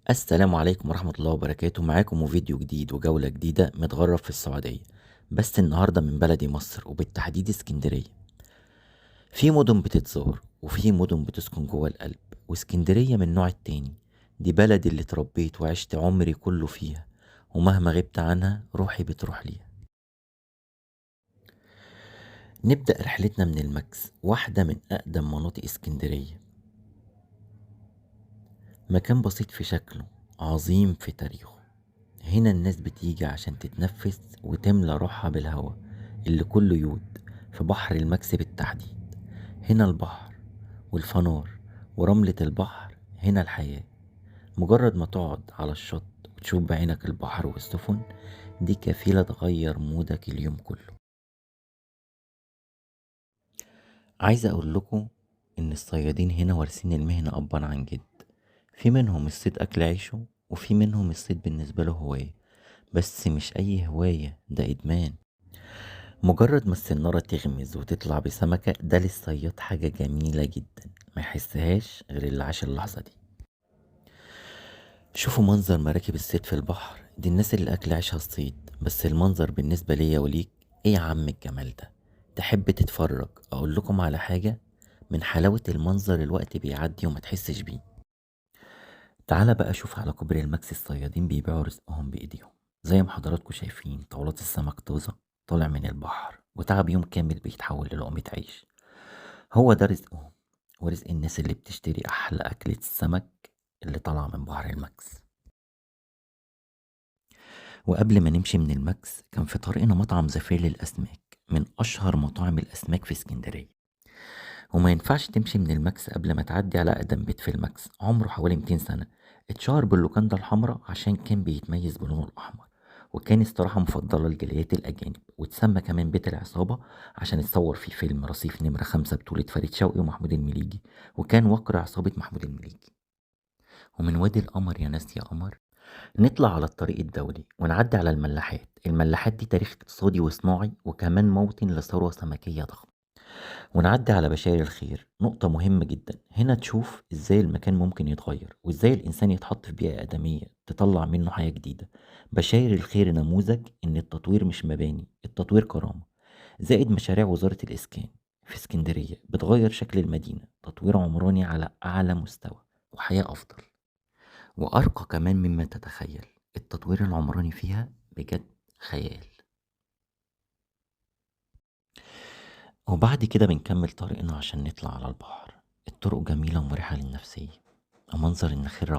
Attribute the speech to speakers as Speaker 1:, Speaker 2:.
Speaker 1: السلام عليكم ورحمة الله وبركاته. معاكم وفيديو جديد وجولة جديدة متغرب في السعودية، بس النهاردة من بلدي مصر وبالتحديد اسكندرية. في مدن بتتزار وفي مدن بتسكن جوه القلب، واسكندرية من النوع التاني. دي بلدي اللي اتربيت وعشت عمري كله فيها، ومهما غبت عنها روحي بتروح ليها. نبدأ رحلتنا من الماكس، واحدة من أقدم مناطق اسكندرية. مكان بسيط في شكله، عظيم في تاريخه. هنا الناس بتيجي عشان تتنفس وتملى روحها بالهواء اللي كله يود في بحر الماكس بالتحديد. هنا البحر والفنار ورملة البحر، هنا الحياة. مجرد ما تقعد على الشط وتشوف بعينك البحر والسفن دي كفيلة تغير مودك اليوم كله. عايز اقول لكم ان الصيادين هنا وارثين المهنة ابا عن جد. في منهم الصيد اكل عيشه، وفي منهم الصيد بالنسبة له هواية، بس مش اي هواية، ده ادمان. مجرد ما السنارة تغمز وتطلع بسمكة، ده للصياد حاجة جميلة جدا ما يحسهاش غير اللي عاش اللحظة دي. شوفوا منظر مراكب الصيد في البحر، دي الناس اللي اكل عيشها الصيد، بس المنظر بالنسبة ليا وليك ايه يا عم الجمال ده؟ تحب تتفرج؟ اقول لكم على حاجة، من حلاوة المنظر الوقت بيعدي وما تحسش بيه. تعالى بقى شوف على كوبري الماكس الصيادين بيبيعوا رزقهم بإيديهم، زي ما حضراتكم شايفين طاولات السمك طازة طالع من البحر، وتعب يوم كامل بيتحول للقمة عيش. هو ده رزقهم ورزق الناس اللي بتشتري أحلى أكلة السمك اللي طالعة من بحر الماكس. وقبل ما نمشي من الماكس كان في طريقنا مطعم زفير للأسماك، من أشهر مطاعم الأسماك في اسكندرية. وما ينفعش تمشي من الماكس قبل ما تعدي على أقدم بيت في الماكس، عمره حوالي 200 سنة. اتشهر باللوكاندا الحمراء عشان كان بيتميز بلونه الأحمر، وكان استراحة مفضلة لجاليات الأجانب، واتسمى كمان بيت العصابة عشان اتصور فيه فيلم رصيف نمرة 5 بطولة فريد شوقي ومحمود المليجي، وكان وقر عصابة محمود المليجي. ومن وادي القمر يا ناس يا قمر نطلع على الطريق الدولي ونعدي على الملاحات. الملاحات دي تاريخ اقتصادي وصناعي، وكمان موطن لثروة سمكية ضخمة. ونعدي على بشاير الخير، نقطة مهمة جدا. هنا تشوف ازاي المكان ممكن يتغير، وازاي الانسان يتحط في بيئة آدمية تطلع منه حياة جديدة. بشاير الخير نموذج ان التطوير مش مباني، التطوير كرامة. زائد مشاريع وزارة الإسكان في اسكندرية بتغير شكل المدينة، تطوير عمراني على أعلى مستوى وحياة أفضل وأرقى كمان مما تتخيل. التطوير العمراني فيها بجد خيال. وبعد كده بنكمل طريقنا عشان نطلع على البحر. الطرق جميلة ومريحة للنفسية، ومنظر النخيل